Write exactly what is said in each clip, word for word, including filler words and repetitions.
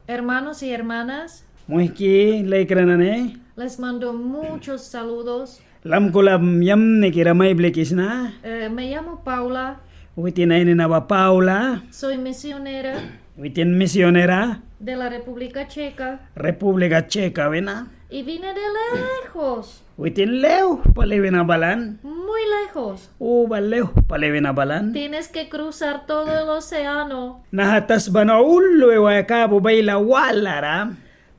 Hermanos y hermanas, muihki laikra nani, les mando muchos saludos. Lamkula yamnikira mai blikisna. Eh, me llamo Paula. Witin ai nina ba Paula. Soy misionera. Witin misionera. De la República Checa. República Checa wina. Y vine de lejos. Witin laihus pali wina balan. Muy lejos. Uba laihus pali wina balan. Tienes que cruzar todo el océano. Naha tasba na ul luaia kabu baila walara.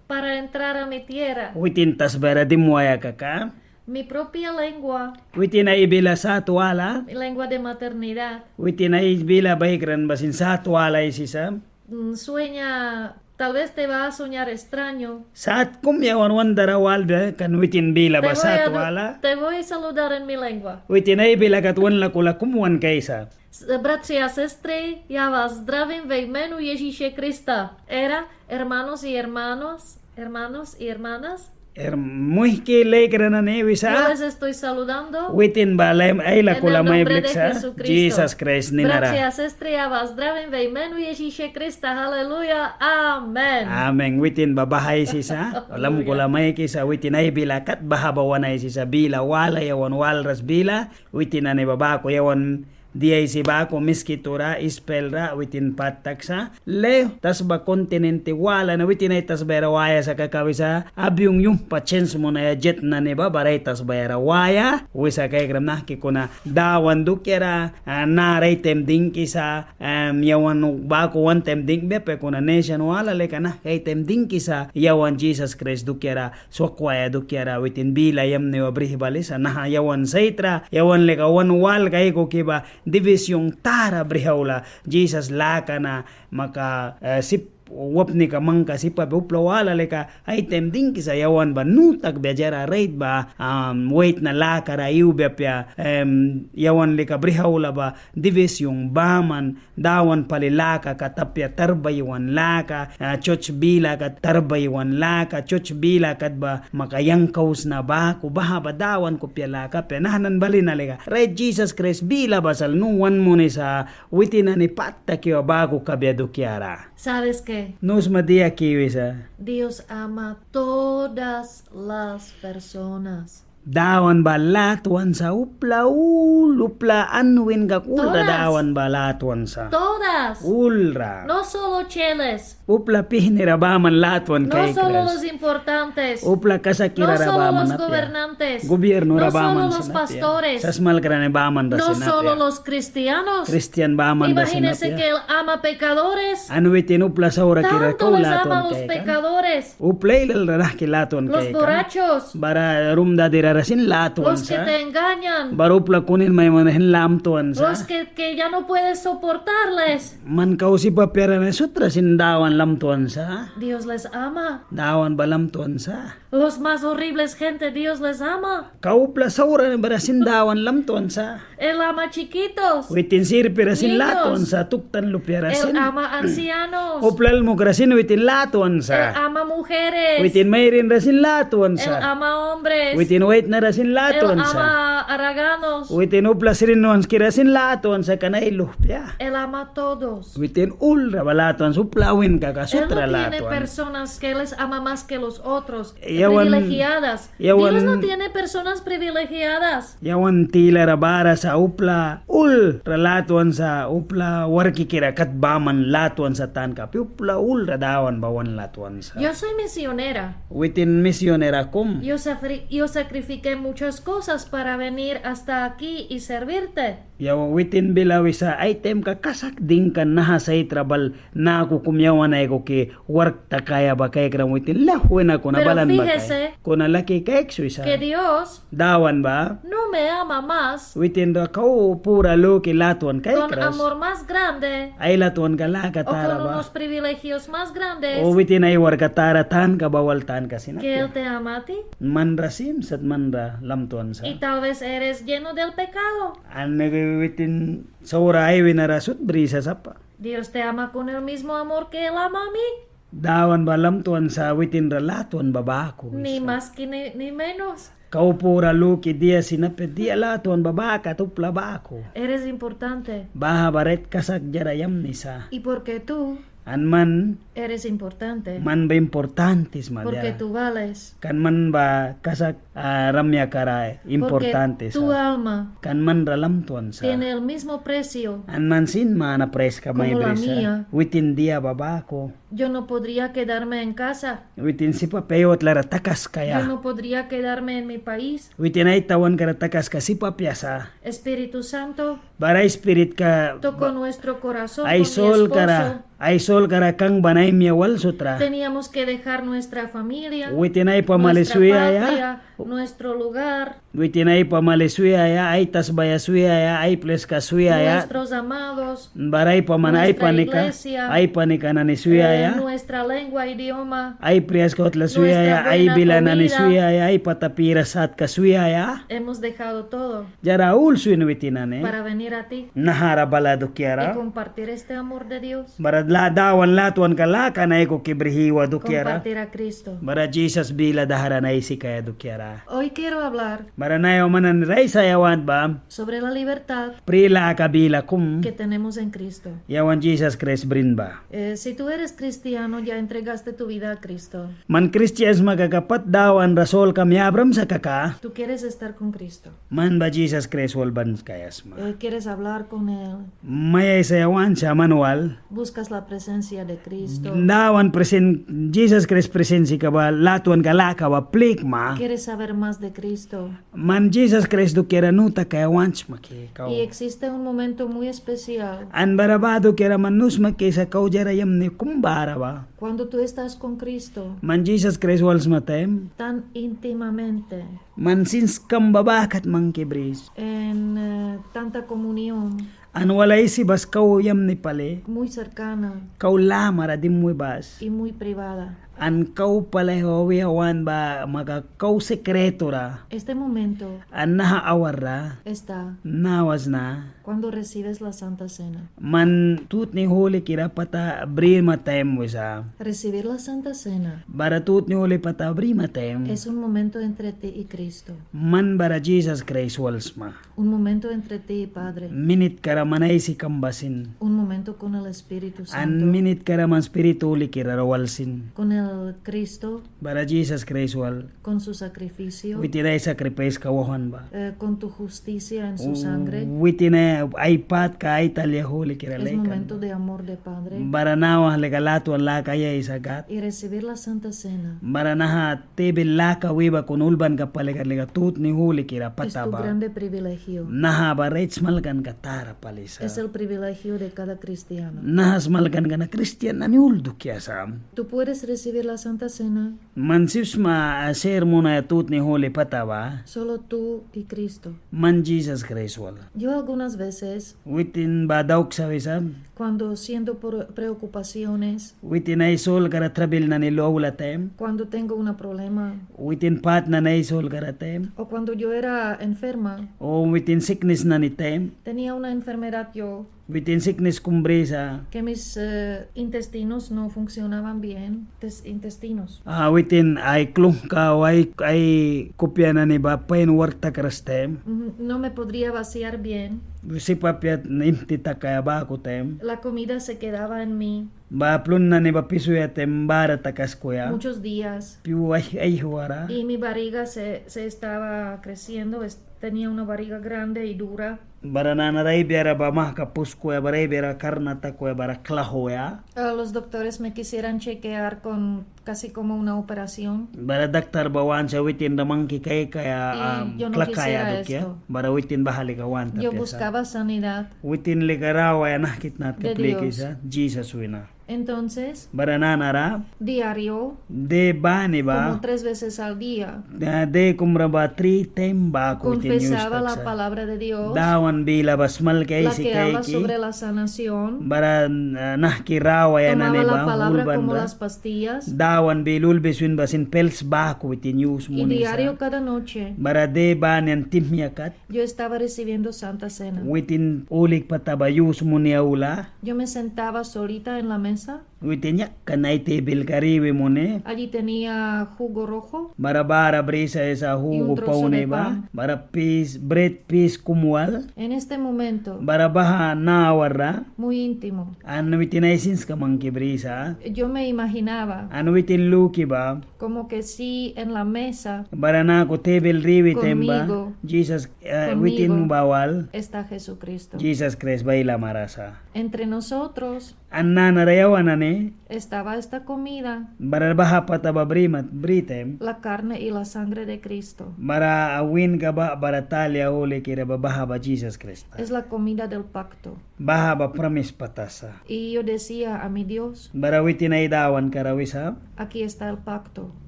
Para entrar a mi tierra. Witin tasbara dimwaia kaka. Mi propia lengua. Witin ai bila sat wala. Mi lengua de maternidad. Witin ai bila baikran ba sin sat wala aisisa. Mm, sueña, tal vez te va a soñar extraño. Sat kum yawan wan dara walbia kan witin bila ba sat wala. Te voy a, te voy a saludar en mi lengua. Witin ai bila kat wan lakula kum wan kaisa. S-, bratři a sestry, já vás zdravím ve jménu Ježíše Krista. Era, hermanos y hermanas, hermanos y hermanas. Er, muihki laikra nani wisa. Yo les estoy saludando. Witin ba ai lakula mai bliksa. En el nombre de Jesucristo. Jisas Kraist ninara. Bratři a sestry, já vás zdravím ve jménu Ježíše Krista. Haleluya. Amen. Amen. Witin ba baha aisisa. Haleluya. Lamkula maikisa, witin ai bila kat baha ba wan aisisa. Bila wala yawan walras bila. Witin nani ba baku yawan dia aisi baku Miskitura, Ispelra, witin pat taksa. Laihus tasba kontinente wala na witin ai tasbaia ra waia sa kaka wisa, avión yumhpa chens munaia, jet nani ba, bara ai tasbaia ra waia wisa. Kaikram nahki kuna Dawan dukiara, ah, nara ai taim dingkisa, em, yawan baku wan taim dingkbia apia kuna nisan wala lika nahki ai taim dingkisa yawan Jisas Kraist dukiara. Swakwaia dukiara witin bila yamni ba brih balisa. Naha yawan saitra, yawan lika wan wal kaikuki ba división tara brih aula. Jisas laka na maka, eh, sip wapnika mangka sip apia, upla wala lika ai taim dingkisa yawan ba nu takbia diara rait ba, am, waitna lakara iwbia apia, em, yawan lika brih aula ba división baman. Dawan pali laka kat apia, tarbaiwan laka, ah, church bila kat tarbaiwan laka, church bila kat ba maka yang kau sna baku, baha ba Dawan kupia laka apia. Naha nani bal na lika rait Jisas Kraist bila ba sal nu wan munisa, witin nani pat taki ba baku kabia dukiara. ¿Sabes qué? Nu sma dia ki wisa. Dios ama todas las personas. Dawan ba latwan sa upla ul, upla an win kaka ul ra Dawan ba latwan sa. Todas. Ul ra. No solo cheles. Upla pihni ra baman latwan kaikras. No solo los importantes. Upla kasakkira ra baman apia. No solo los gobernantes. Gobierno ra baman sin apia. No solo los pastores. Sasmalkra nani baman ra sin apia. No solo los cristianos. Kristian baman ra sin apia. Imagínese que él ama pecadores. An witin upla saurakira kau latwan kaikan. Tanto les ama los pecadores. Upla ailal ra nahki latwan kaikan. Los borrachos. Bara rum dadira ra sin latwan sa. Los que te engañan. Bara upla kunin mai munaia sin latwan sa. Los que, que ya no puedes soportarles. Man kau sip apia ra nani sut ra sin Dawan latwan sa. Dios les ama. Dawan ba latwan sa. Los más horribles gente, Dios les ama. Kau upla saura nani bara sin Dawan latwan sa. Él ama chiquitos. Witin sirpi ra sin latwan sa, tuktan lupia ra sin. Él ama ancianos. Upla almuk ra sin witin latwan sa. Él ama mujeres. Witin mairin ra sin latwan sa. Él ama hombres. Witin waitna ra sin latwan sa. Él ama haraganos. Witin upla srinwanski ra sin latwan sa, kan ai luhpia. Él ama todos. Witin ul ra ba latwan sa, upla win kaka sut ra latwan. Él no tiene personas que les ama más que los otros. Yawan, privilegiadas. Yawan, Dios no tiene personas privilegiadas. Yawan tilara bara sa upla ul ra latwan sa, upla warkikira kat baman latwan sa tanka apia, upla ul ra Dawan ba wan latwan sa. Yo soy misionera. Witin misionera kum. Yo safri-, yo sacrifiqué muchas cosas para venir hasta aquí y servirte. Yawan witin bila wisa, ai taimka kasak dingkan naha saitra bal naku kum yawan aikuki wark takaia ba kaikram witin laihwina kuna balan ba kai. Pero fíjese. Kuna laki kaiks wisa. Que Dios. Dawan ba. No me ama más. Witin ra kau pura luki latwan kaikras. Con amor más grande. Ai latwanka laka tara ba. O con unos privilegios más grandes. O witin ai warkka tara tanka ba wal tanka sin apia. Que él te ama a ti. Man ra sim sat man ra latwan sa. Y tal vez eres lleno del pecado. An witin saura ai wina ra sut brisa sapa. Dios te ama con el mismo amor que él ama a mí. Dawan ba latwan sa witin ra latwan ba baku wisa. Ni más que ni, ni menos. Kau pura luki dia sin apia, dia latwan ba baha kat upla baku. Eres importante. Baha ba rait kasak diara yamni sa. Y porque tú. An man. Eres importante. Man ba importante sma diara. Porque tú vales. Kan man ba kasak, ah, rayakam ra importante sa. Porque tu alma. Kan man ra latwan sa. Tiene el mismo precio. An man sin mana praiska mai brisa. Como la mía. Witin dia ba baku. Yo no podría quedarme en casa. Witin sip apia ai watla ra takaskaia. Yo no podría quedarme en mi país. Witin ai tawanka ra takaskaia sip apia sa. Espíritu Santo. Bara ai spiritka. Tocó nuestro corazón con mi esposo. Ai solka ra, ai solka ra kangban ai maia wal sut ra. Teníamos que dejar nuestra familia, nuestra patria, nuestro lugar. Witin ai pamali swiaia. Witin ai pamali swiaia, ai tasbaia swiaia, ai pliska swiaia. Nuestros amados, nuestra iglesia, ai panika, ai panika nani swiaia. Eh, nuestra lengua, idioma, ai priaska watla swiaia, nuestra buena comida, ai bila nani swiaia, ai pata pira satka swiaia. Hemos dejado todo. Diara ul swin witin nani. Para venir a ti. Nahara balaia dukiara. Y compartir este amor de Dios. Bara la, Dawan latwanka laka na aikuki brih iwaia dukiara. Compartir a Cristo. Bara Jisas bila dahra na aisi kaia dukiara. Hoy quiero hablar. Bara naiwa man nani ra aisaia want ba. Sobre la libertad. Pri laka bila kum. Que tenemos en Cristo. Yawan Jisas Kraist brin ba. Eh, si tú eres cristiano, ya entregaste tu vida a Cristo. Man kristian sma kaka pat Dawan ra solkam yabram sa kaka. Tú quieres estar con Cristo. Man ba Jisas Kraist wal ban kaia sma. Eh, quieres hablar con él. Mai aisaia want sa man wal. Buscas la presencia de Cristo. Dawan presen-, Jisas Kraist presensika ba, latwanka laka ba plikma. Quieres saber más de Cristo. Man Jisas Kraist dukiara nu takaia want sma ki kau. Y existe un momento muy especial. An bara baha dukiara man nu sma ki sa kau diara yamni kum bara ba. Cuando tú estás con Cristo. Man Jisas Kraist wal sma taim. Tan íntimamente. Man sinskam ba baha kat mangki bris. En, eh, tanta comunión. An wal aisi bas kau yamni pali. Muy cercana. Kau lamara dimwi bas. Y muy privada. An kau pali wia want ba maka kau sekretura. Este momento. An naha awarra. Está. Nawas na. Cuando recibes la Santa Cena. Man tutni hulikira pata brima taim wisa. Recibir la Santa Cena. Bara tutni huli pata brima taim. Es un momento entre ti y Cristo. Man bara Jisas Kraist wal sma. Un momento entre ti y Padre. Minitkara man aisikam ba sin. Un momento con el Espíritu Santo. An minitkara man Spirit Hulikira ra wal sin. Con el Cristo. Bara Jisas Kraist wal. Con su sacrificio. Witin ai sakripaiska wauhwan ba. Eh, con tu justicia en su sangre. Witin ai patka ai talia hulikira laikan ba. Es momento de amor de Padre. Bara nawa lika latwan laka ai aisa Gad. Y recibir la Santa Cena. Bara naha tibil laka wi ba kuna ulbanka pali kat lika tutni hulikira pata ba. Es tu grande privilegio. Naha ba rait smalkanka tara pali sa. Es el privilegio de cada cristiano. Naha smalkanka na kristian nani ul dukia sa. Tú puedes recibir la Santa Cena. Man sip sma, ah, ser munaia tutni huli pata ba. Solo tú y Cristo. Man Jisas Kraist wal. Yo algunas veces. Witin ba dauksa wisa. Cuando siento por preocupaciones. Witin ai solkara trabil nani lu aula taim. Cuando tengo una problema. Witin pat nani ai solkara taim. O cuando yo era enferma. O witin siknis nani taim. Tenía una enfermedad yo. Witin siknis kum brisa. Que mis, eh, intestinos no funcionaban bien. Tes-, intestinos. Ah, witin ai klungka o ai, ai kupia nani ba pain wark takras taim. Ujú, no me podría vaciar bien. Sip apia imti takaia baku taim. La comida se quedaba en mí. Ba plun nani ba pisuya taim bara takaskuya. Muchos días. Pyu ai, aihwara. Y mi barriga se, se estaba creciendo, es-, tenía una barriga grande y dura. Bara nanara ai biara ba mahka puskuya, bara ai biara karna takuya, bara klahuya. Ah, los doctores me quisieran chequear con casi como una operación. Bara daktar ba want sa witin ra mangki kaikaia, ah, klakaia dukia. Y yo no quisiera esto. Bara witin baha lika want apia sa. Yo buscaba sanidad. Witin lika rawaia nahki tnatka plikisa, Jisas wina. Entonces, bara nanara, diario, de bani ba, como tres veces al día, de, de kum ra ba tri taim baku witin yus taksa. Confesaba la palabra de Dios, Dawan bila ba smalki aisi kaiki, la que habla sobre la sanación, bara, ah, nahki rawaia nani ba ulban ra. Tomaba la palabra como las pastillas. Dawan bila ulbi swin ba sin pils baku witin yus munisa. Y diario, cada noche, bara de bani an tihmia kat. Yo estaba recibiendo Santa Cena. Witin hulik pata ba yus muni aula. Yo me sentaba solita en la mesa. Witin yakan ai tebilka ra iwi muni. Allí tenía jugo rojo. Bara bahara brisa sa jugo pauni ba. Y un trozo de pan. Bara pis, brit pis kum wal. En este momento. Bara baha nawarra. Muy íntimo. An witin ai sinska mangki brisa. Yo me imaginaba. An witin luki ba. Como que sí en la mesa. Bara naku tebil ra iwi taim ba. Conmigo. Jisas, eh, conmigo witin ba wal. Está Jesucristo. Jisas Kraist ba ai lamara sa. Entre nosotros. An nanara yawan nani. Estaba esta comida. Bara baha pata ba bri mat, bri taim. La carne y la sangre de Cristo. Bara winka ba, bara talia hulikira ba, baha ba Jisas Kraist. Es la comida del pacto. Baha ba pramis pata sa. Y yo decía a mi Dios. Bara witin ai Dawanka ra wisa. Aquí está el pacto.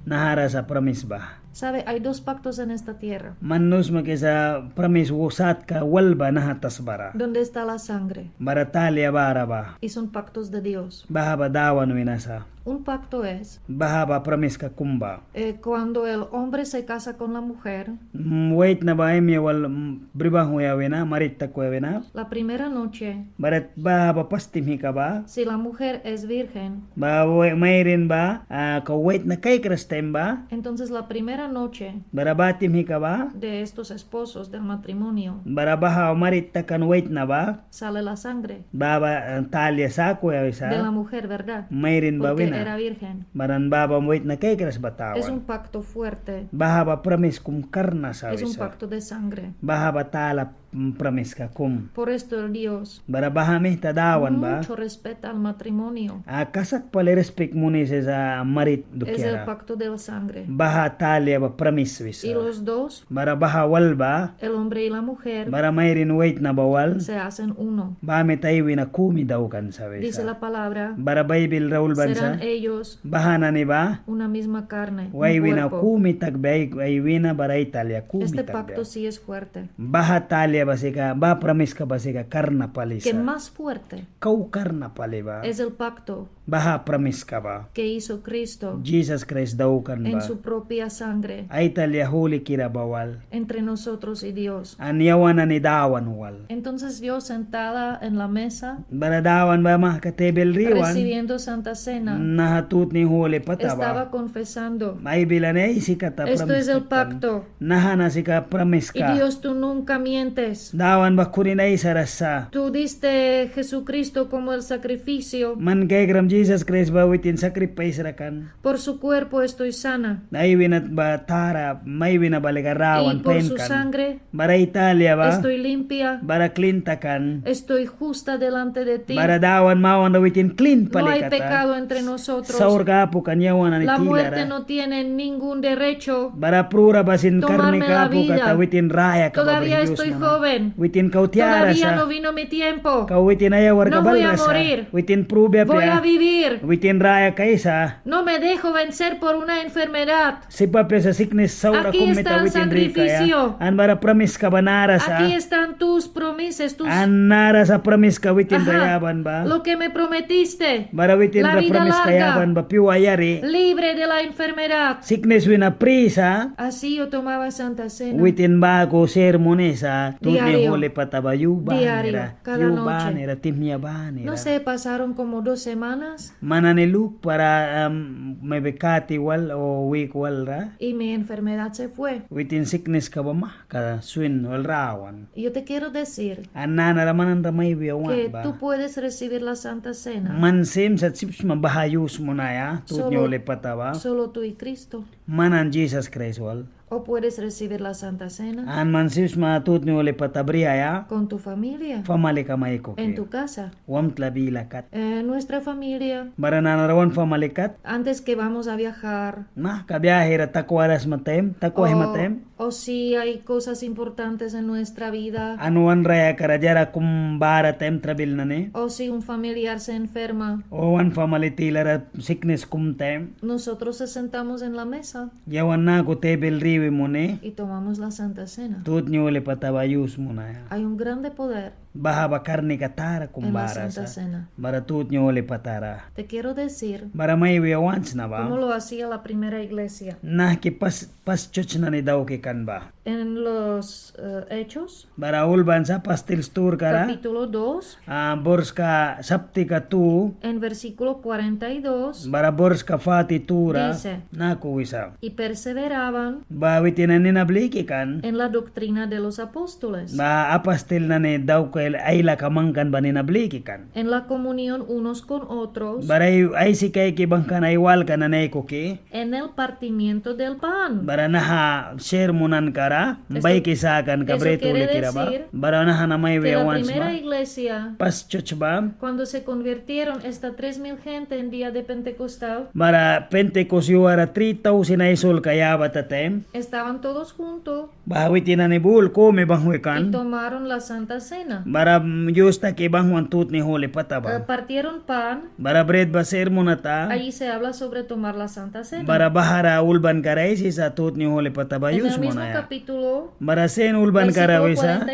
Nahara sa pramis ba. Sabe, hay dos pactos en esta tierra. Man nu sma ki sa pramis satka wal ba naha tasbara. Donde está la sangre. Bara talia bara ba. Y son pactos de Dios. Baha ba Dawan wina sa. Un pacto es. Baha ba pramiska kum ba. Eh, cuando el hombre se casa con la mujer. Mm, waitna ba ai maia wal, mm, bri banghwaia wina, marit takwaia wina. La primera noche. Bara baha ba pas tihmika ba. Si la mujer es virgen. Ba wai-, mairin ba, ah, kau waitna kaikras taim ba. Entonces la primera noche. Bara ba tihmika ba. De estos esposos del matrimonio. Bara baha marit takan waitna ba. Sale la sangre. Baha ba, eh, talia sakuya wisa. De la mujer, ¿verdad? Mairin ba wina. Porque era virgen. Bara baha ba waitna kaikras ba tawan. Es un pacto fuerte. Baha ba pramis kum karna sa wisa. Es un pacto de sangre. Baha ba tala, mm, pramiska kum. Por esto el Dios. Bara baha mita Dawan ba. Mucho respeta al matrimonio. Ah, kasak pali rispik munisa sa marit dukiara. Es el pacto de la sangre. Baha talia ba pramis wisa. Y los dos. Bara baha wal ba. El hombre y la mujer. Bara mairin waitna ba wal. Se hacen uno. Baha mita ai wina kumi daukan sa wisa. Dice la palabra. Bara Baibil ra ulban sa. Serán ellos. Baha nani ba. Una misma carne, un cuerpo. Ai wina kumi takbia, ai, ai wina bara ai talia kumi takbia. Este pacto sí es fuerte. Baha talia ba sika, baha pramiska ba sika karna pali sa. Que más fuerte. Kau karna pali ba. Es el pacto. Baha pramiska ba. Que hizo Cristo. Jisas Kraist daukan ba. En su propia sangre. Ai talia hulikira ba wal. Entre nosotros y Dios. An yawan nani Dawan wal. Entonces yo sentada en la mesa. Bara Dawan ba mahka tebil ra iwan. Recibiendo Santa Cena. Naha tutni huli pata ba. Estaba confesando. Ai bila nani aisi kata pramiska. Esto es el pacto. Naha na sika pramiska. Y Dios, tú nunca mientes. Dawan ba kunin aisaras sa. Tú diste Jesucristo como el sacrificio. Man kaikram Jisas Kraist ba witin sakripais ra kan. Por su cuerpo estoy sana. Ai wina ba tara, ai wina ba lika rawan pain kan. Y por su sangre. Bara ai talia ba. Estoy limpia. Bara klin takan. Estoy justa delante de ti. Bara Dawan mawanra witin klin pali kata. No hay pecado entre nosotros. Saurka apu kan yawan nani tilara. La muerte no tiene ningún derecho. Bara prura ba sin karnika apu kata witin rayaka ba brih yus muna. Tomarme la vida. Todavía estoy joven. Witin kau tiara sa. Todavía no vino mi tiempo. Kau witin ai awarka balras sa. No voy a morir. Witin prubia apia. Voy a vivir. Witin raya kaisa. No me dejo vencer por una enfermedad. Sip apia sa siknis saura kum mita witin rikaia. Aquí está el sacrificio. An bara pramiska ba nara sa. Aquí están tus promesas, tus... An nara sa pramiska witin ra yaban ba. Ajá. Lo que me prometiste. Bara witin ra pramiska yaban ba. La vida larga. Pyua yari. Libre de la enfermedad. Siknis wina pri sa. Así yo tomaba Santa Cena. Witin baku sir munisa. Diario. Tutni huli pata ba yu banira. Diario. Cada noche. Yu banira, tihmia banira. No sé, pasaron como dos semanas. Man nani lukpara, am, maybe kati wal o wik wal ra. Y mi enfermedad se fue. Witin sikniska ba mahka swin wal rawan. Yo te quiero decir. An nanara man nanira mai wiaia want ba. Que tú puedes recibir la Santa Cena. Man sim sat sip sma baha yus munaia, tutni huli pata ba. Solo, solo tú y Cristo. Man an Jisas Kraist wal. O puedes recibir la Santa Cena. An man sip sma tutni huli pata briaia. Con tu familia. Famalika mai aikuki. En tu casa. Wamtla bila kat. Eh, nuestra familia. Bara nanara wan famali kat. Antes que vamos a viajar. Mahka biahira takwaras sma taim, takwaia sma taim. O, o si hay cosas importantes en nuestra vida. An wan rayakara diara kum bara taim trabil nani. O si un familiar se enferma. O wan famali tilara siknis kum taim. Nosotros se sentamos en la mesa. Yawan naku tebil ra iwi muni. Y tomamos la Santa Cena. Tutni huli pata ba yus munaia. Hay un grande poder. Baha ba karnika tara kum bara sa. En la Santa Cena. Bara tutni holi pata ra. Te quiero decir. Bara mai wiaia want sna ba. Como lo hacía la primera iglesia. Nahki pas, pas chuch nani dauki kan ba. En los, eh, Hechos. Bara Ulban sa Apastil Sturka ra. Capítulo dos. Ah, borska saptika tu. En versículo cuarenta y dos. Bara borska fati tu ra. Dice. Naku wisa. Y perseveraban. Ba witin nani nina bliki kan. En la doctrina de los apóstoles. Ba apastil nani dauki ai laka mangkan ba nina bliki kan. En la comunión unos con otros. Bara ai, aisi kaiki bangkan ai walka nani aikuki. En el partimiento del pan. Bara naha ser munanka ra, baiki sakanka brit hulikira ba. Esto, esto quiere decir. Bara naha na mai wiaia want sma. Que la primera iglesia, pas chuch ba. Cuando se convirtieron esta tres mil gente en día de Pentecostal. Bara Pentekos yua ra three thousand ai sulka yabata taim. Estaban todos juntos. Baha witin nani bul kumi banghwi kan. Y tomaron la Santa Cena. Bara, mm, yus taki banghwan tutni holi pata ba. Eh, partieron pan. Bara brit ba ser munata. Allí se habla sobre tomar la Santa Cena. Bara bahara Ulbanka ra aisisa tutni holi pata ba yus munaia. En el mismo capítulo, versículo cuarenta y seis, bara sin Ulbanka ra wisa.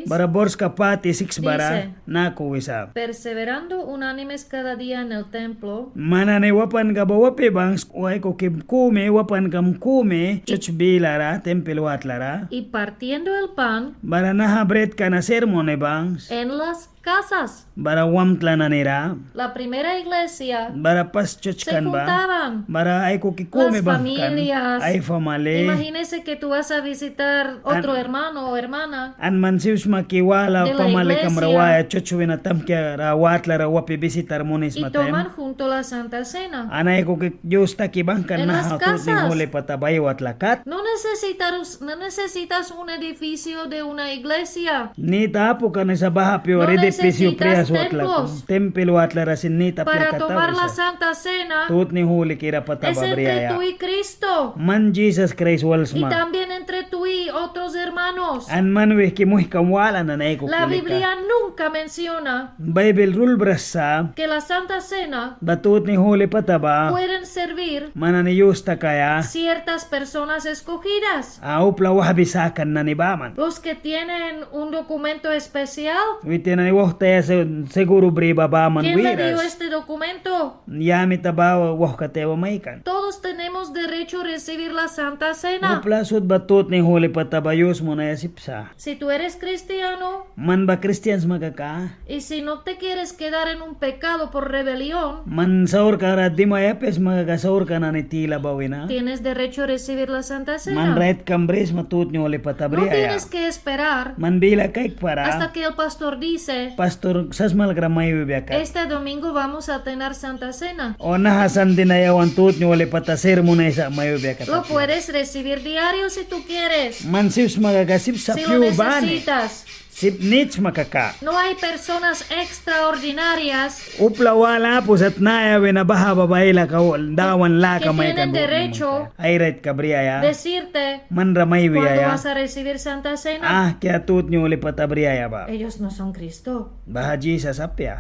Bara borska fati siks bara. Dice. Naku wisa. Perseverando unánimes cada día en el templo. Man nani wapanka ba wapi bangs, aikuki kumi, wapankam kumi, chuch bilara, tempel watlara. Y partiendo el pan. Bara naha britka na ser muni bangs. En las casas. Bara wamtla nani ra. La primera iglesia. Bara pas chuchkan ba. Se juntaban. Bara aikuki kumi bangkan. Las familias. Ai famali. Imagínese que tú vas a visitar otro hermano o hermana. An man sip sma ki wala pamalikam ra waia, chuch wina tamkiara watlara wapi visitar munisma taim. Y toman junto la Santa Cena. An aikuki yus taki bangkan naha tutni holi pata ba ai watla kat. En las casas. No necesitas, no necesitas un edificio de una iglesia. Nit apu kan wisa baha pyuara edificio prias watla kum. No necesitas templos. Tempel watlara sin nit apia kata wisa. Para tomar la Santa Cena. Tutni holikira pata ba briaia. Es entre tú y Cristo. Man Jisas Kraist wal sma. Y también entre tú y otros hermanos. An man wihki muihkam wala nani aikuki lika. La Biblia nunca menciona. Baibil ra ulbras sa. Que la Santa Cena. Ba tutni holi pata ba. Pueden servir. Man nani yus takaia. Ciertas personas escogidas. A, upla wahbi sakan nani baman. Los que tienen un documento especial. Witin nani wauhtaia se-, seguro bri ba baman wiras. ¿Quién le dio este documento? Ya mita ba wauhkataya ba maikan. Todos tenemos derecho a recibir la Santa Cena. Upla sut ba tutni holi pata ba yus munaia sip sa. Si tú eres cristiano. Man ba kristian sma kaka. Y si no te quieres quedar en un pecado por rebelión, man saurka ra dimaia apia sma kaka, saurka nani tila ba wina. Tienes derecho a recibir la Santa Cena. Man raitkam brisma tutni holi pata briaia. No tienes que esperar. Man bila kaikpara. Hasta que el pastor dice. Pastor sasmalkra mai wibia kat. Este domingo vamos a tener Santa Cena. O naha sandi na yawan tutni holi pata ser munaisa mai wibia kat. Lo puedes recibir diario si tú quieres. Man sip sma kaka sip sa pyu bani. Si lo necesitas. Sip nit sma kaka. No hay personas extraordinarias. Upla wala apu sat naya wina baha ba baila kau Dawan laka maikan. Que tienen derecho. Ai raitka briaia. Decirte. Man ra mai wiaia. Cuándo vas a recibir Santa Cena. Ahkia tutni holi pata briaia ba. Ellos no son Cristo. Baha Jisas apia.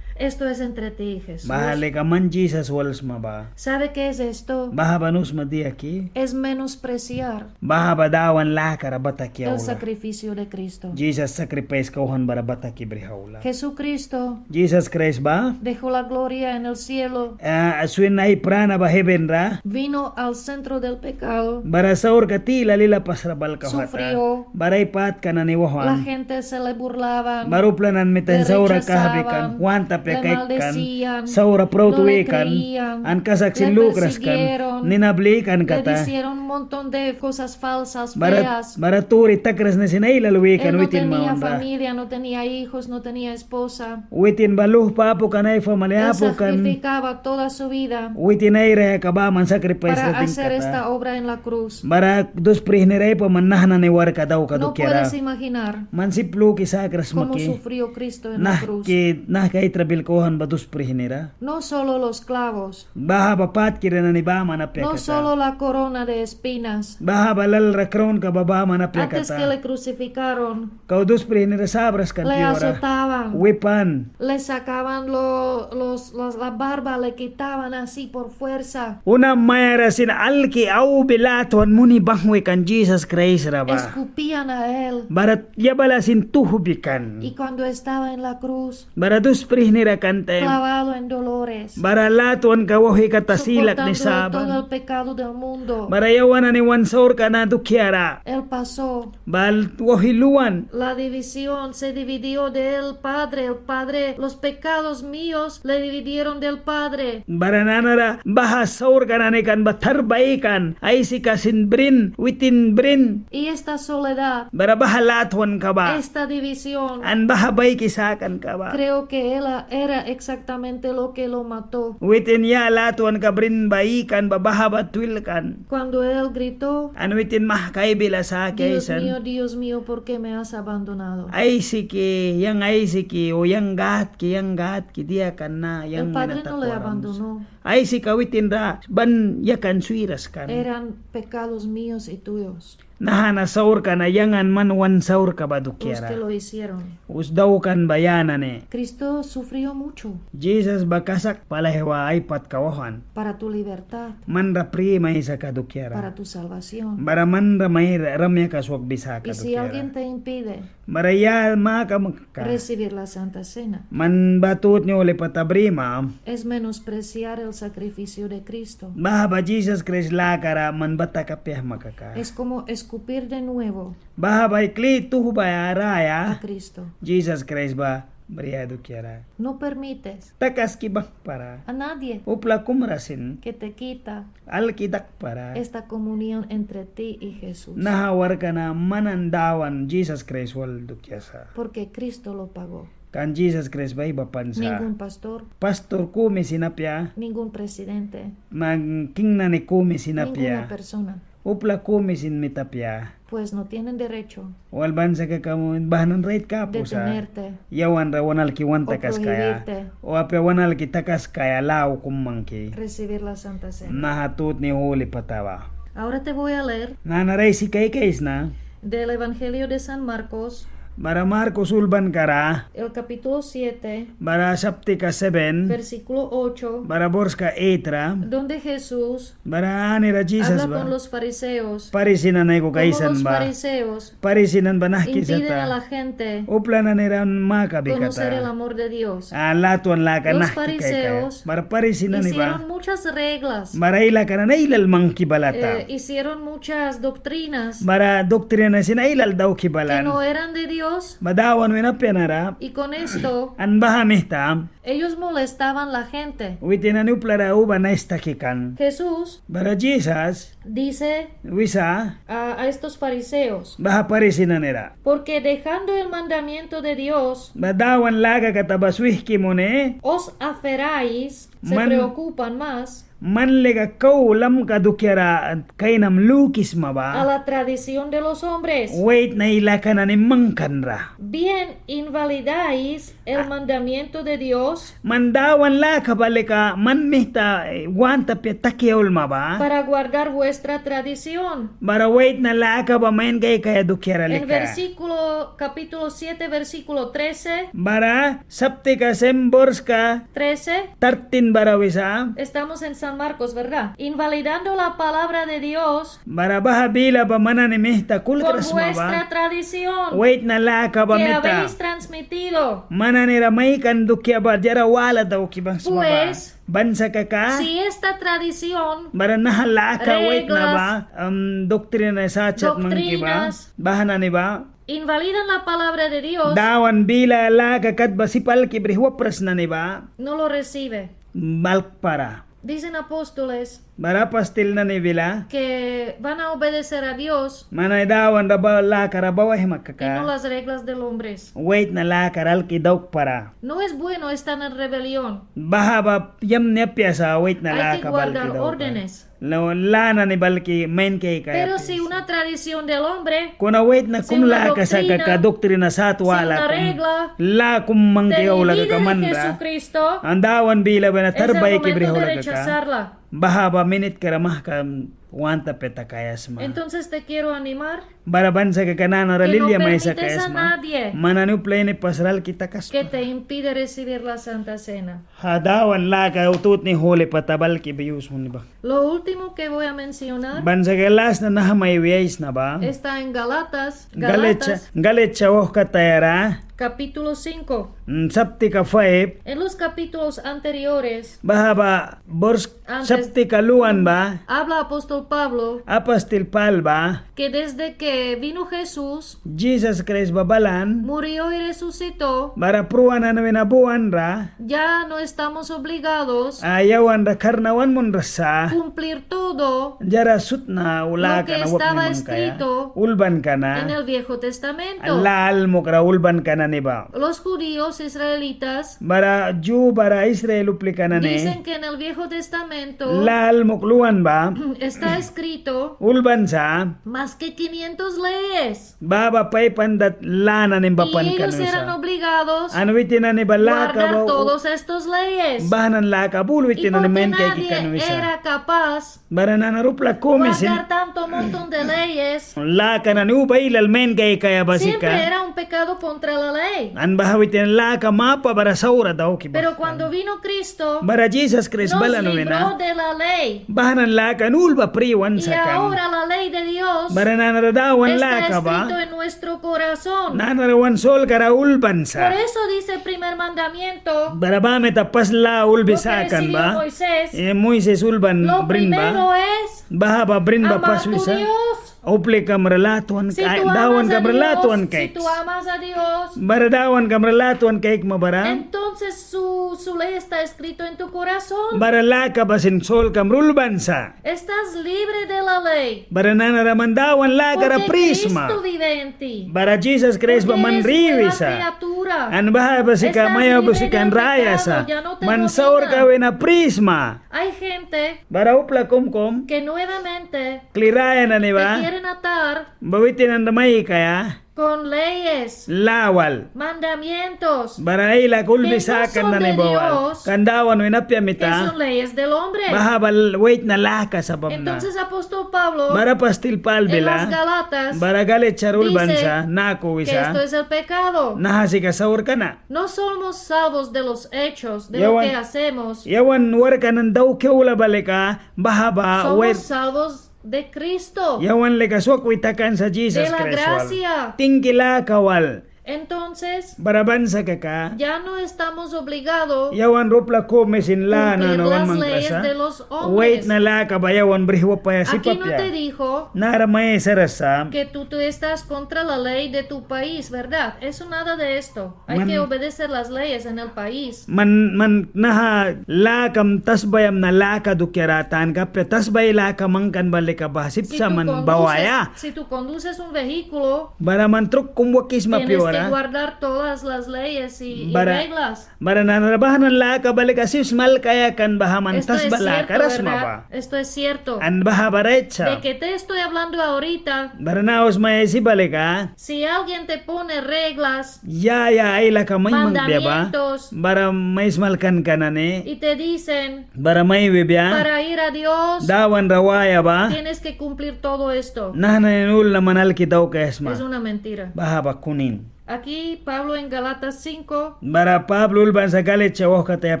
Esto es entre ti y Jesús. Baha lika man Jisas wal sma ba. ¿Sabe qué es esto? Baha ba nu sma dia ki. Es menospreciar. Baha ba Dawan lakara bataki aula. El sacrificio de Cristo. Jisas sakripais kauhwan bara bataki brih aula. Jesucristo. Jisas Kraist ba. Dejó la gloria en el cielo. Ah, swin ai prana ba heven ra. Vino al centro del pecado. Bara saurka tila lilapas ra balkauhwata. Sufrió. Bara ai patka nani wauhwan. La gente se le burlaban. Bara upla nani mita saura kahbi kan. Le rechazaban. Want apia kaikan. Le maldecían. Saura praut wi kan. No le creían. An kasak sin lukras kan. Le persiguieron. Nina blikan kata. Le hicieron un montón de cosas falsas, feas. Bara, bara turi takras nani sin ailal wi kan witin mawanra. Él no tenía familia, no tenía hijos, no tenía esposa. Witin ba luhpa apu kan, ai famali apu kan. Él sacrificaba toda su vida. Witin ai rayaka baman sakripais ra dingkata. Para hacer esta obra en la cruz. Bara dus prihni ra aipaman naha nani warka daukaia dukiara. No puedes imaginar. Man sip luki sakras sma ki. Cómo sufrió Cristo en la cruz. Nahki, nahki ai trabil kauhwan ba dus prihni ra. No solo los clavos. Baha ba patkira nani baman No solo la corona de espinas. Baha ba lal ra kraunka ba baman apia kata. Antes que le crucificaron, kau dus prihni ra sabras kan piuara. Le azotaban. Wipan. Le sacaban lo, los, los, la barba le quitaban así por fuerza. Una mayara sin alki aubi latwan muni banghwi kan Jisas Kraist ra ba. Escupían a él. Bara yabala sin tuhbi kan. Y cuando estaba en la cruz, bara dus prihni ra kan taim. Clavado en dolores. Bara latwanka wauhwi kata silak ni saban. Soportando todo el pecado del mundo. Bara yawan nani wan saurka na dukiara. Él pasó. Ba wauhwi luan. La división se dividió del Padre. El Padre, los pecados míos le dividieron del Padre. Bara nanara baha saurka nani kan ba tarbaikan. Aisika sin brin, witin brin. Y esta soledad. Bara baha latwanka ba. Esta división. An baha baiki sakanka ba. Creo que él era exactamente lo que lo mató. Witin ya latwanka brin ba ikan ba baha ba twilkan. Cuando él gritó, an witin mahka ai bila saki aisan. Dios mío, Dios mío, ¿por qué me has abandonado? Aisiki, yang Aisiki, o yang Gâdki, yang Gâdki, dia kan na yang wina takuara. El Padre no le abandonó. Aisika witin ra ban yakan swiras kan. Eran pecados míos y tuyos. Naha na saurka na yang an man wan saurka ba dukiara. Los que lo hicieron. Us daukan ba ya nani. Cristo sufrió mucho. Jisas ba kasak pali aihwa ai patka wauhwan. Para tu libertad. Man ra pri maisaka dukiara. Para tu salvación. Bara man ra mai ra, rayaka swakbi saka dukiara. Y si alguien te impide. Bara ya maka maka. Recibir la Santa Cena. Man ba tutni huli pata brima. Es menospreciar el sacrificio de Cristo. Baha ba Jisas Kraist lakara man ba taka piahma kaka. Es como escupir de nuevo. Baha ba kli tuhbaia raya. A Cristo. Jisas Kraist ba briaia dukiara. No permites. Takaski banghwpara. A nadie. Upla kum ra sin. Que te quita. Alki dakpara. Esta comunión entre ti y Jesús. Naha warkka na man an Dawan Jisas Kraist wal dukia sa. Porque Cristo lo pagó. Kan Jisas Kraist ba aibapan sa. Ningún pastor. Pastor kumi sin apia. Ningún presidente. Man king nani kumi sin apia. Ninguna persona. Upla kumi sin mita apia. Pues no tienen derecho. Wal ban sa kaka baha nani raitka apu sa. Detenerte. Yawan ra wan alki wan takaskaia. O prohibirte. O apia wan alki takaskaia lau kum mangki. Recibir la Santa Cena. Naha tutni huli pata ba. Ahora te voy a leer. Nanara aisi kaikaisna. Del Evangelio de San Marcos. Bara Markus ulbanka ra. El capítulo siete. Bara saptika seven. Versículo ocho. Bara borska eight ra. Donde Jesús Bara anira Jisas ba. Habla con los fariseos. Parisi nani aikuki aisan ba. Como los fariseos Parisi nani ba nahki sata. Impiden a la gente Upla nani ra makabi kata. Conocer el amor de Dios. Ah, latwan laka nahki kaikaia. Los fariseos Bara Parisi nani ba. Hicieron muchas reglas. Bara ai laka nani ailal mangki balata. Eh, hicieron muchas doctrinas Bara doktrina sin ailal dauki balan. Que no eran de Dios. Ba Dawan wina apia nara. Y con esto An baha mita Ellos molestaban la gente. Witin nani upla ra uba nais taki kan. Jesús Bara Jisas dice wisa a, a estos fariseos, baha Parisi nani ra. Porque dejando el mandamiento de Dios, Ba Dawan laka kata ba swihki muni. Os aferráis, se preocupan más. Man lika kau lamka dukiara kainam lukisma ba. A la tradición de los hombres. Waitna ai laka nani mangkan ra. Bien invalidáis el mandamiento de Dios. Man Dawan laka ba lika man mita, eh, want apia taki aulma ba. Para guardar vuestra tradición. Bara waitna laka ba main kaikaia dukiara lika. En versículo, capítulo siete, versículo trece. Bara saptika seven borska Trece. Thirteen bara wisa. Estamos en San Marcos, ¿verdad? Invalidando la palabra de Dios. Bara baha bila ba man nani mita kulkras sma ba. Por vuestra tradición. Waitna laka ba mita. Que habéis transmitido. Man nani ra maikan dukia ba diara wala dauki banghwisma ba. Pues, ban sa kaka. Si esta tradición, Bara naha laka waitna ba, reglas, am, doktrina sat sat mangki ba. Doctrinas, Baha nani ba. Invalidan la palabra de Dios. Dawan bila laka kat ba sip alki brih wapras nani ba. No lo recibe. Balkpara. Dicen apóstoles. Bara apastil nani bila. Que van a obedecer a Dios. Man nani Dawan ra ba laka ra bawaihma kaka. Y no las reglas del hombres. Waitna laka ra alki daukpara. No es bueno estar en rebelión. Baha ba yamni apia sa waitna laka ba alki daukpara. Hay que guardar órdenes. Lâ nani ba alki main kaikaia. Pero si una tradición del hombre, Kuna waitna kum laka sa kaka, si una doctrina, doktrina sat wala kum, si una regla, lâ kum mangki aula kaka man ra, te divide de Jesucristo, an Dawan bila ba wina tar baiki brih aula kaka, es el momento de rechazarla. Baha ba minitkara mahka want apia takaia sma. Entonces te quiero animar. Bara ban sa kaka nanara lilia mai sakaia sma. Que no permites a nadie. Man nani upla inipas ra alki takaskpara. Que te impide recibir la Santa Cena. Dawan laka tutni huli pata ba alki ba yus muni ba. Lo último que voy a mencionar. Ban sa kaka las na naha mai wiaisna ba. Está en Gálatas. Galatia, Gálatas. Galatia wauhkatayara. Capítulo cinco. Mm, saptika five. En los capítulos anteriores. Baha ba bors Antes, saptika luan ba. Habla apóstol Pablo. Apastil Pâl ba. Que desde que vino Jesús. Jisas Kraist ba balan. Murió y resucitó. Bara pruan nani wina buan ra. Ya no estamos obligados. A, yawan ra karna wan munras sa. Cumplir todo. Diara sut na laka na wapni mangkaia. Lo que estaba escrito. Ulbanka na. En el Viejo Testamento. Lâ almukra ulbanka nani ba. Los judíos israelitas. Bara Ju bara Israel uplika nani. Dicen que en el Viejo Testamento. Lâ almuk luan ba. Está escrito. Ulban sa. Más que quinientas leyes. Baha ba five hundred lâ nani bapan kan wisa. Y ellos eran obligados. An witin nani ba laka ba. Guardar todas estas leyes. Baha nani laka ba ul witin nani main kaiki kan wisa. Y porque nadie era capaz. Bara nanara upla kumi sin. Guardar tanto montón de leyes. Laka nani uba ailal main kaikaia ba sika. Siempre era un pecado contra la ley. An baha witin laka mapa bara saura dauki ba. Pero cuando vino Cristo, bara Jisas Kraist balan wina. Nos libró de la ley. Baha nani laka nani ul ba pri wan sakan. Y ahora la ley de Dios. Bara nanara Dawan laka ba. Está escrito en nuestro corazón. Nanara wan solkara ulban sa. Por eso dice el primer mandamiento. Bara baha mita pas lâ ulbi sakan ba. Lo que recibió Moisés. Eh, Moisés ulban brin ba. Lo primero es. Baha ba brin ba pas wisa. Amar tu Dios. Uplikam ra latwan, Dawankam ra latwan kaiks. Si tú amas a Dios, si tú amas a Dios, bara Dawankam ra latwan kaikma bara. Entonces su, su ley está escrito en tu corazón. Bara laka ba sin solkam ra ulban sa. Estás libre de la ley. Bara nanara man Dawan lakara pri sma. Porque Cristo vive en ti. Bara Jisas Kraist ba man ra iwisa. Porque eres nueva criatura. An baha ba sika mai apu sika an raya sa. Estás libre del pecado, ya no te domina. Man saurka wina pri sma. Hay gente. Bara upla kum kum. Que nuevamente. Kli raya nani ba. Te quieren atar. Ba witin nani ra maikaia. Con leyes. Lâ wal. Mandamientos. Bara ai laka ulbi sakan nani ba wal. Que no son de Dios. Kan Dawan wina apia mita. Que son leyes del hombre. Baha ba waitna laka sa bamna. Entonces apóstol Pablo. Bara apastil Pâl bila. En las Gálatas. Bara Galatia ra ulban sa. Dice naku wisa. Que esto es el pecado. Naha sika saurka na. No somos salvos de los hechos, de lo que hacemos. Yawan, yawan warkka nani dauki aula ba lika, baha ba. Somos salvos de Cristo. Yawan lika swaki takan sa Jisas Kraist wal. De la gracia. Tingki laka wal. Entonces, bara ban sa kaka. Ya no estamos obligado. Yawan ra upla kumi sin lâ na wan mangkras sa. Cumplir las leyes de los hombres. Waitna laka ba yawan brih wapaia sip apia. Aquí no te dijo. Nara mai aisaras sa. Que tú, tú estás contra la ley de tu país, ¿verdad? Eso nada de esto. Hay que obedecer las leyes en el país. Man, man naha lakam tasbayam na laka dukiara tanka apia, tasbaya laka mangkan ba lika baha sip sa man bawaia. Si tú conduces un vehículo, bara man truk kum wakisma piuara. Tienes que guardar todas las leyes y, y reglas. Bara, bara nanara baha nani laka ba lika sip smalkaia kan baha man tasba lakara sma ba. Esto es cierto, ¿verdad? Esto es cierto. An baha ba rait sa. De que te estoy hablando ahorita. Bara nawas mai aisi ba lika. Si alguien te pone reglas, ya, ya ai laka mai mangkbia ba. Mandamientos. Bara mai smalkanka nani. Y te dicen, bara mai wibia. Para ir a Dios, Dawan ra waia ba. Tienes que cumplir todo esto. Naha nani ul na man alki daukaia sma. Es una mentira. Baha ba kunin. Aquí Pablo en Gálatas cinco. Bara Pablo ulban sa Galatia wauhkataya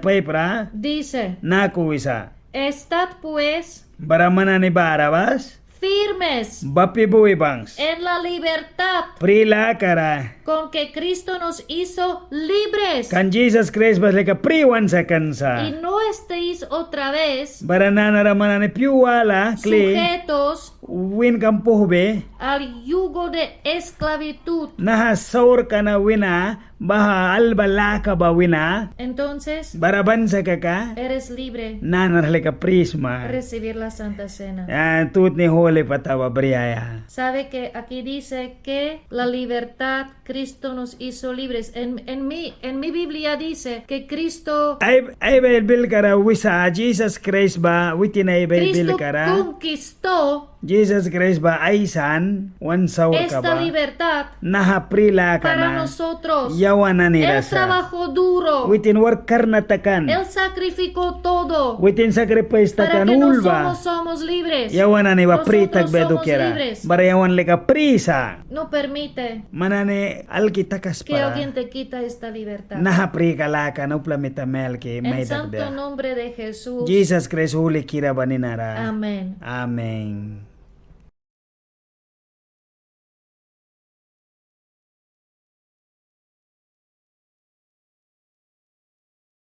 five ra. Dice. Naku wisa. Estad pues. Bara man nani bara bas. Firmes. Bapi bui bangs. En la libertad. Pri lakara. Con que Cristo nos hizo libres. Kan Jisas Kraist ba lika pri wan sakan sa. Y no estéis otra vez. Bara nanara man nani pyu wala kli. Sujetos. Winkam puhbi. Al yugo de esclavitud. Naha saurka na wina. Baha alba laka ba wina. Entonces, bara ban sa kaka, eres libre. Nanara lika pri sma. Recibir la Santa Cena. Ah, tutni huli pata ba briaia. Sabe que aquí dice que la libertad, Cristo nos hizo libres. En, en mi, en mi Biblia dice que Cristo. Ai, ai Baibilka ra wisa Jisas Kraist ba witin ai Baibilka ra. Cristo conquistó. Jisas Kraist ba aisan. wan saurka ba. Esta libertad Naha pri laka na. Para nosotros. Yawan nanira sa. Él trabajó duro. Witin wark karna takan. Él sacrificó todo. Witin sakripais takan ul ba. Para que nosotros somos libres. Yawan nani ba pri takbia dukiara. Nosotros somos libres. Bara yawan lika pri sa. No permite. Man nani alki takaskpara. Que alguien te quita esta libertad. Naha prika laka na upla mita mai alki mai dakbia. En santo nombre de Jesús. Jisas Kraist hulikira ba ninara. Amén. Amén.